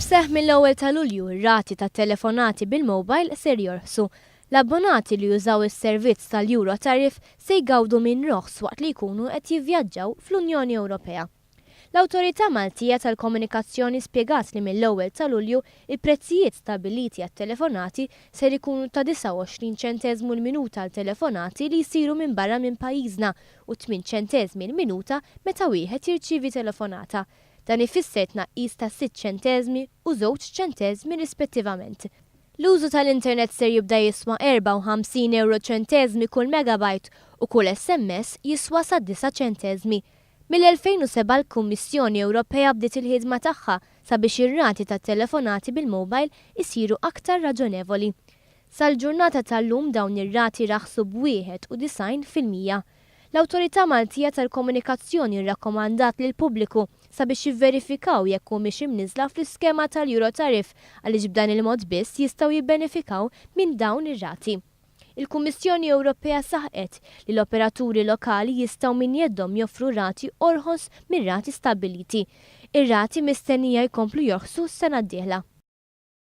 B'seħħ mill-ewwel ta' Lulju, ir-rati tat-telefonati bil-mobile ser jorħsu. L-abbonati li jużaw is-servizz tal-Euro Tariff se jgawdu minn roħs waqt li jkunu qed jivvjaġġaw fl-Unjoni Ewropea. L-Awtorità Maltija tal-Komunikazzjoni spjegat li mill-ewwel ta' Lulju, il-prezzijiet stabbiliti għat-telefonati ser ikunu ta' 29 ċenteżmu l-minuta għal telefonati li jsiru minn barra minn pajjiżna u tmien ċenteżmi l-minuta meta wieħed jirċievi telefonata. Dan ifisser tnaqqis ta' sitt ċenteżmi u żewġ ċenteżmi rispettivament. L-użu tal-internet ser jibda jiswa 54 ewro ċenteżmi kull megabyte u kull SMS jiswa sa disa' ċenteżmi. Mill-2007 l-Kummissjoni Ewropea bdiet il-ħidma tagħha sabiex ir-rati tat-telefonati bil-mobile isiru aktar raġonevoli. Sal-ġurnata tal-lum dawn ir-rati raħsu b'91%. L-Awtorità Maltija tal-Komunikazzjoni rrakkomandat lill-pubbliku sabiex jivverifikaw jekk humiex imniżżla fl-iskema tal-Eurotariff għaliex b'dan il-mod biss jistgħu jibbenefikaw minn dawn ir-rati. Il-Kummissjoni Ewropea saħqet li l-operaturi lokali jistgħu minn jeddhom joffru rati orħos mir-rati stabbiliti. Ir-rati mistennija jkomplu jorħsu s-sena d-dieħla.